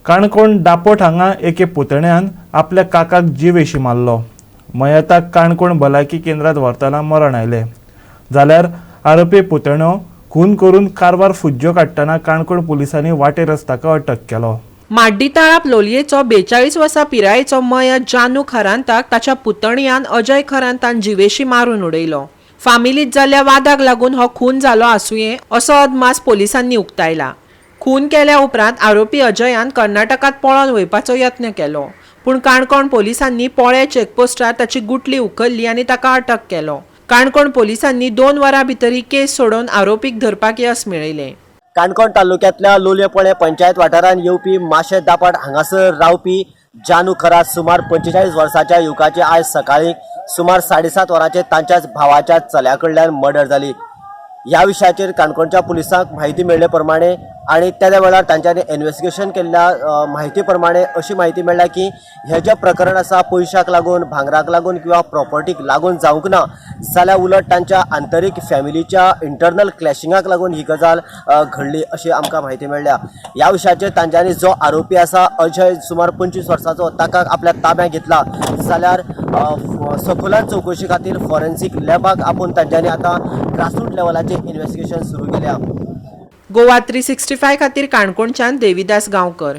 काणकोण दापोट हांगा एके पुतण्यान आपल्या काकाक जिवेशी मारलो. मयताक काणकोण भलायकी केंद्रात व्हरतना मरण आयलें. जाल्यार आरोपी पुतणो खून करून कारवार फुज्ज्यो काडटना काणकोण पुलिसांनी वाटेरच ताका अटक केलो. माड्डी ताळाप लोलयेचो 42 वर्सां पिरायेचो मयत जानू खरांताक ताच्या पुतणयान अजय खरांतान जिवेशी मारून उडयलो. फामिलीत जाल्ल्या वादाक लागून हो खून जालो आसुये असो अदमास पोलिसांनी उक्तायला. खून केल्या उपरांत आरोपी अजयान कर्नाटकात पळोन वयपाचो यत्न केलो, पूण काणकोण पोलिसांनी पोळे चेकपोस्टार ताची गुटली उखल्ली आनी ताका अटक केलो. काणकोण पोलिसांनी 2 वरां भितर ही केस सोडोवन आरोपीक धरपाक येस मेळयलें. काणकोण तालुक्यांतल्या लोलयें पोळें पंचायत वाठारांत येवपी माशें दापाट हांगासर रावपी जानू खरात सुमार 45 वर्साच्या युवकाची आयज सकाळीं सुमार 7:30 वरांचेर तांच्याच भावाच्या चल्या कडल्यान मर्डर जाली. ह्या विशयाचेर काणकोणच्या पुलिसांक म्हायती मेळ्ळे प्रमाणे आनी त्या वेळार तांच्यांनी इन्वेस्टिगेशन केल्ल्या म्हायती प्रमाणे अशी म्हायती मेळ्ळ्या की हें जें प्रकरण आसा पयशाक लागून, भांगराक लागून किंवा प्रॉपर्टीक लागून जावंक ना, जाल्यार उलट तांच्या आंतरीक फॅमिलीच्या इंटरनल क्लॅशिंगाक लागून ही गजाल घडली अशी आमकां म्हायती मेळ्ळ्या. ह्या विशयाचेर तांच्यांनी जो आरोपी आसा अजय सुमार 25 वर्साचो ताका आपल्या ताब्यांत घेतला, जाल्यार सखोलान चवकशी खातीर फॉरेन्सीक लॅबाक आपोवन तांच्यांनी आतां ग्रासरूट लेवलाचेर इन्वेस्टिगेशन सुरू केल्या. गोवा 365 खातीर काणकोणच्यान देविदास गांवकर.